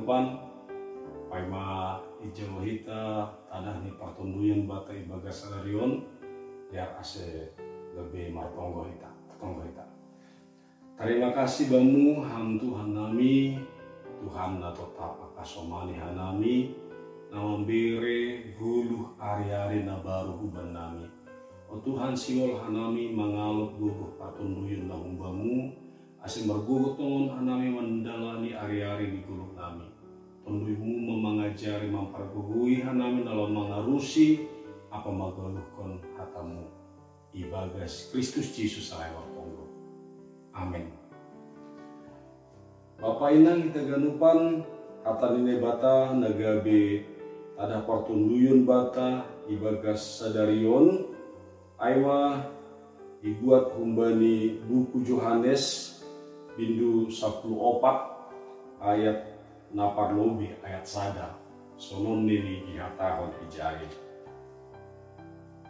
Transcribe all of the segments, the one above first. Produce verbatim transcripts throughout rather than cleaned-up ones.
Tuhan, paima ijalo hita tadah ni partonduyun bata ibagas sadari on, biar ase lebe martonggo hita, tonggo hita. Tarima kasih bamu, Ham Tuhan nami, Tuhan na totap akasomani hanami, na mambere goluh ari-ari na baru huban nami. O Tuhan, sihol hanami mangalop gogoh partonduyun na humbamu, ase margogoh tongon hanami mandalani ari-ari ni goluh nami. Tonduymu ma mangajari, mampargogoi hanami na laho mangarusi ampa manggaluhkon hatamu. Ibagas Kristus Jesus ale martonggo. Amen. Bapa inang hita ganupan, hata ni Naibata na gabe tadah partonduyun bata ibagas sadari on, ai ma ibuat humbani buku Johannes, bindu sapuluh opat, ayat na parlobei ayat sada. Sonon nini ihatahon ijai: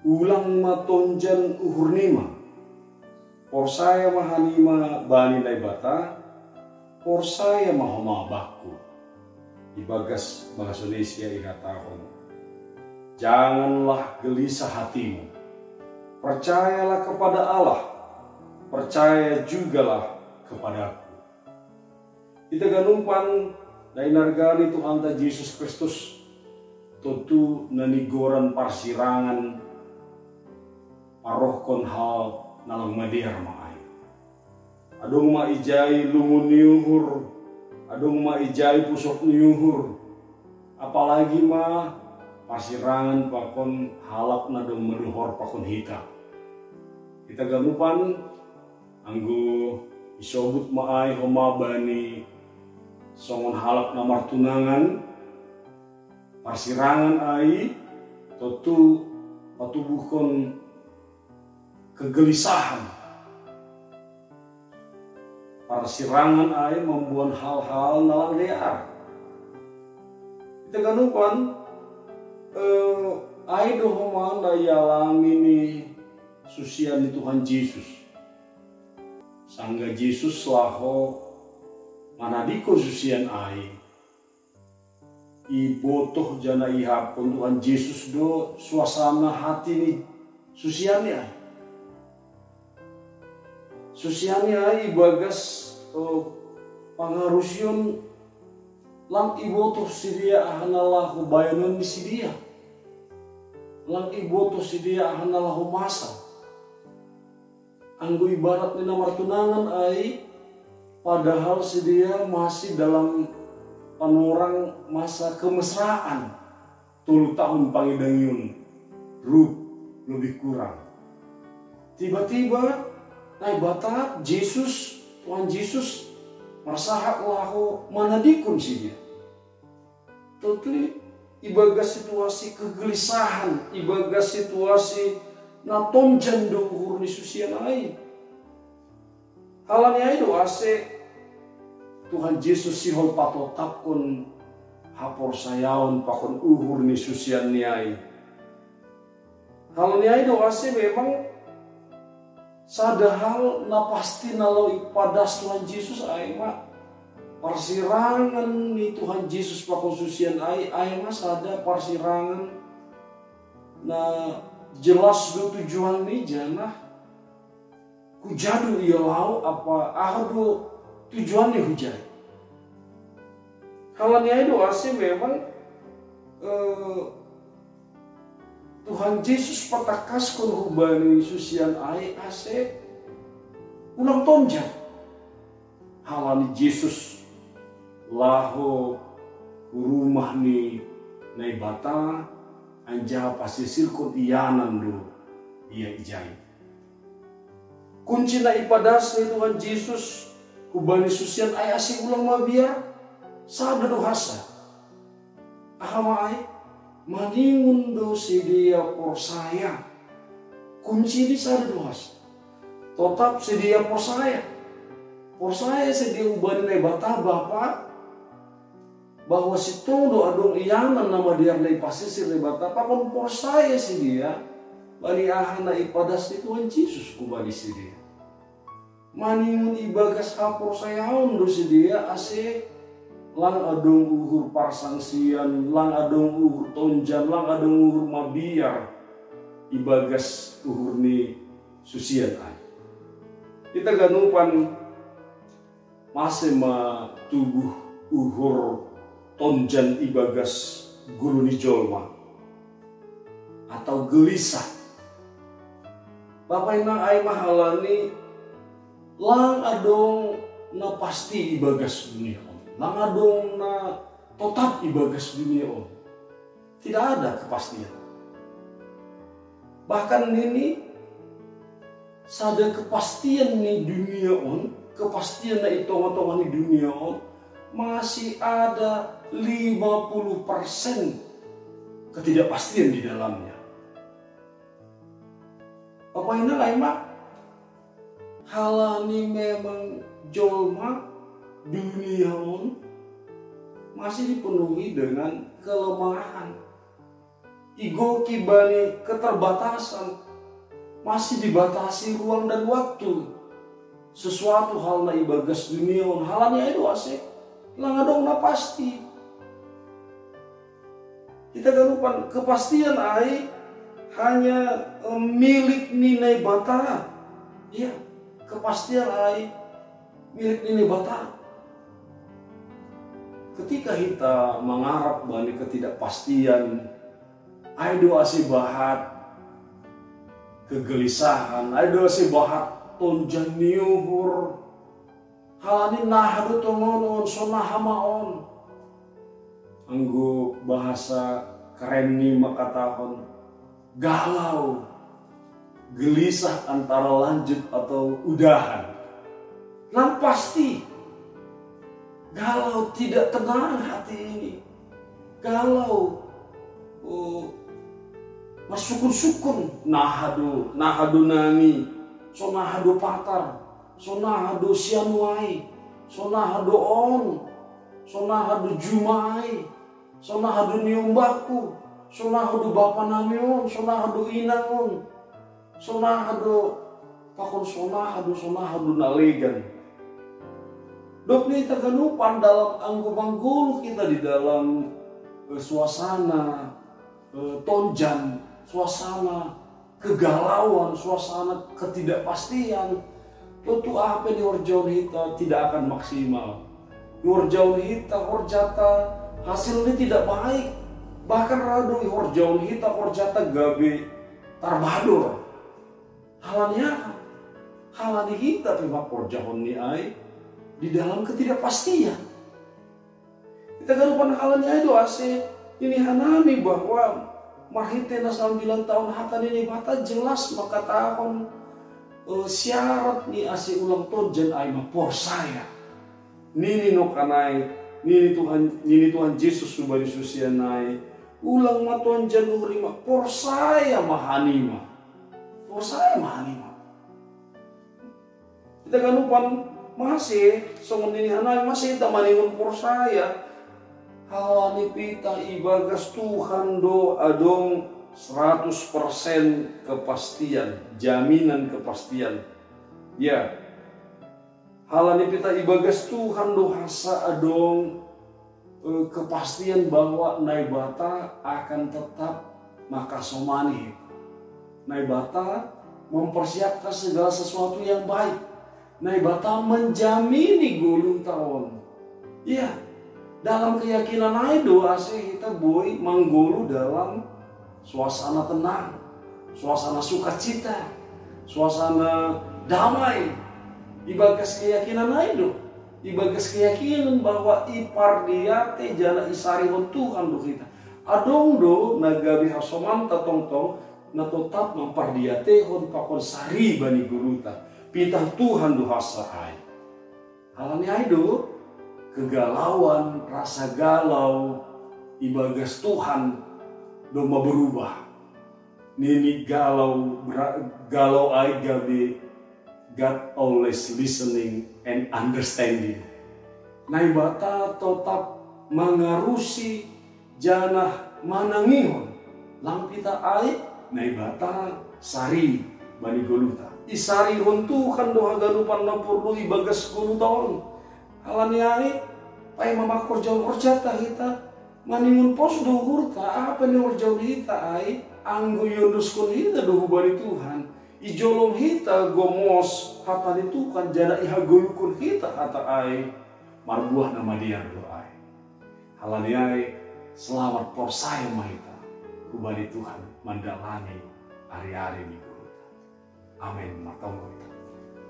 Ulang ma tonjan uhur nima. Porsaya ma hanima bani Naibata, porsaya ma homa bakku. Ibagas bahasa Indonesia ihatahon: Janganlah gelisah hatimu. Percayalah kepada Allah, percaya jugalah kepadaku. Hita ganupan na inarga ni Tuhanta Jesus Kristus, tontu na nigoran parsirangan, parohkon hal na lang madear ma ai. Adong ma ijai lungun ni uhur, adong ma ijai pusok ni uhur, apalagi ma parsirangan pakon halak na dong madohor pakon hita. Hita ganupan, anggo isobut ma ai homa bani songon halak na martunangan, parsirangan ai tontu patubuhkon kegelisahan. Parsirangan ai mamboan hal-hal na lang dear. Hita ganupan, eh, ai do homa na ialami ni susian ni Tuhan Jesus. Sangga Jesus laho manadingkon susian ai, ibotoh janah ihaphon Tuhan Jesus do suasana hati ni susianni ai. Susianni ai ibagas, eh, pangarusion, lang ibotoh sidea aha na laho baenon ni sidea. Lang ibotoh sidea aha na laho masa. Anggo ibarat ni na martunangan ai, padahal sidea masih dalam panorang masa kemesraan, tolu tahun pangidangion, rup, lebih kurang. Tiba-tiba Naibata, Jesus, Tuhan Jesus marsahat laho manadingkon sidea. Tontu ibagas situasi kegelisahan, ibagas situasi na tonjan do uhur ni susian ai. Halani ai do ase Tuhan Jesus sihol patotapkon haporsayaon pakon uhur ni susianni ai. Halani ai do ase memang sada hal na pasti na laho ipadas Tuhan Jesus ai ma parsirangan ni Tuhan Jesus pakon susian ai, ai ma sada parsirangan na jelas do tujuanni, janah hujah do ia laho, apa aha do tujuanni hujai. Halani ai do ase memang, eh, Tuhan Jesus patakaskon hubani susian ai ase ulang tonjan. Halani Jesus laho hu rumah ni Naibata, anjaha pasisirkon ianan do ia ijai. Kunci na ipadas ni Tuhan Jesus hubani susian ai ase ulang mabiar, sada do hasa. Aha ma ai? Maningon do sidea porsaya. Kunci ni sada do hasa. Totap sidea porsaya. Porsaya sidea hubani Naibata Bapa, bahwa sintong do adong ianan na madear na ipasisir Naibata, pakon porsaya sidea bani aha na ipadas ni Tuhan Jesus hubani sidea. Maningon ibagas haporsayaon do sidea ase Lang adong uhur parsangsian, lang adong uhur tonjan, lang adong uhur mabiar ibagas uhur ni susian ai. Hita ganupan masi ma tubuh uhur tonjan ibagas gulu ni jolma atau gelisah. Bapa inang ai, mahalani lang adong na pasti ibagas dunia on. Lang adong na totap ibagas dunia on. Tidak ada kepastian. Bahkan nini sada kepastian ni dunia on, kepastian na i tonga-tonga ni dunia on, masih ada lima puluh persen ketidakpastian di dalamnya. Bapa inang ai ma, halani memang jolma, dunia on masih dipenuhi dengan kelemahan. Igoki bani keterbatasan, masih dibatasi ruang dan waktu. Sesuatu hal na ibagas dunia on, halani ai do ase lang adong na pasti. Hita ganupan, kepastian ai hanya, eh, milik ni Naibata. Ya, kepastian ai milik ni Naibata. Ketika hita mangarap bani ketidakpastian, ai do ase bahat kegelisahan, ai do ase bahat tonjan ni uhur. Halani naha do tongon on, so naha ma on. Anggo bahasa keren ni makatahon galau, gelisah antara lanjut atau udahan. Lang pasti, galau, tidak tenang hati ini. Galau, oh, masukun-sukun, naha do, naha do nani, so naha do patar, so naha do sianu ai, so naha do on, so naha do juma ai, so naha do niombahku, so naha do bapa nami on, so naha do inang on, so naha do pakon, so naha do, so naha do na legan. Dob ni hita ganupan dalam anggo manggoluh hita di dalam, eh, suasana, eh, tonjan, suasana kegalauan, suasana ketidakpastian, tontu aha pe nihorjahon hita tidak akan maksimal. Nihorjahon hita horjata hasilni tidak baik. Bahkan ra do ihorjahon hita horjata gabe tarbador. Halani aha? Halani hita pe mangkorjahon ni ai di dalam ketidakpastian. Hita ganupan, halani ai do ase nini hanami bahwa marhite na sambilan taon hata ni Naibata jelas makatahon, eh, syarat ni ase ulang tonjan ai ma porsaya. Nini nokan ai, nini Tuhan, nini Tuhan Jesus subari susian ai, ulang ma tonjan uhur i ma, porsaya ma hanima. Porsaya ma hanima. Hita ganupan mase, songon nini hanami, mase hita manihon porsaya? Halani pe hita ibagas Tuhan do adong seratus persen kepastian, jaminan kepastian. Ya, halani pe hita ibagas Tuhan do hansa adong, eh, kepastian bahwa Naibata akan tetap makasomani hita. Naibata mempersiapkan segala sesuatu yang baik. Naibata menjamini goluhta on. Iya, dalam keyakinan ai do ase hita boi manggoluh dalam suasana tenang, suasana sukacita, suasana damai. Ibagas keyakinan ai do, ibagas keyakinan bahwa ipardiate janah isarihon Tuhan do hita. Adong do na gabe hasomanta tongtong, na totap mampardiatehon pakon sari bani goluhta. Pitah Tuhan do hansa ai. Halani ai do, kegalauan, rasa galau ibagas Tuhan domma berubah. Nini galau, bera-, galau ai gabe God always listening and understanding. Naibata totap mangarusi janah manangihon. Lang pe hita ai, Naibata sari bani goluhta. Isarihon Tuhan do haganupan na porlu ibagas goluhta on. Halani ai, Ai mamakor jaun horjata hita, maningon pos do uhurta, apa ni horjaun hita ai, anggo iondoskon hita do hubani Tuhan. Ijolom hita gomos hata ni Tuhan, janah ihagolukon hita hata ai, marbuah na madear do ai. Halani ai, selamat porsaya ma hita hubani Tuhan mandalani ari-ari ni goarta. Amen. Martonggo hita.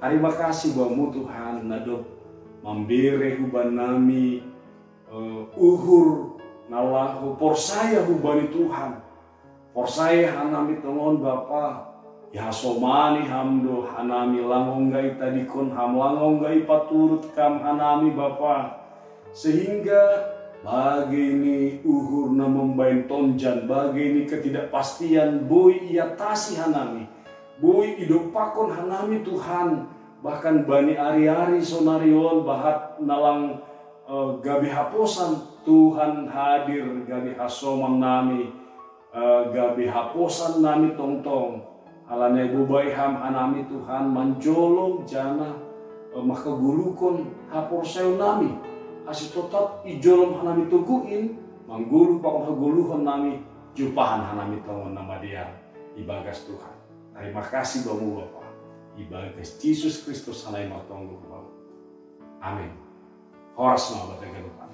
Tarima kasih bamu Tuhan, na dob mambere huban nami eh, uhur na laho porsaya hubani Tuhan. Porsaya hanami tongon Bapa, ihasomani ham do hanami, lang ongga itadingkon ham, lang ongga ipaturut kam hanami Bapa. Sehingga bage ni uhur na mambahen tonjan, bage ni ketidakpastian boi iatasi hanami, boi idompakkon hanami Tuhan, bahkan bani ari-ari sonari on bahat na lang eh, gabe haposan, Tuhan hadir gabe hasoman nami, eh, gabe haposan nami tongtong. Halani ai bobai ham hanami Tuhan manjolom janah eh, mangkagoluhkon haporsayaon nami, ase totap ijolom hanami togu in, manggoluh pakon hagoluhon nami, jumpahan hanami tongon na madear ibagas Tuhan. Tarima kasih bamu Bapa, ibagas Jesus Kristus hanami martonggo bamu. Amen. Horas ma bata ganupan.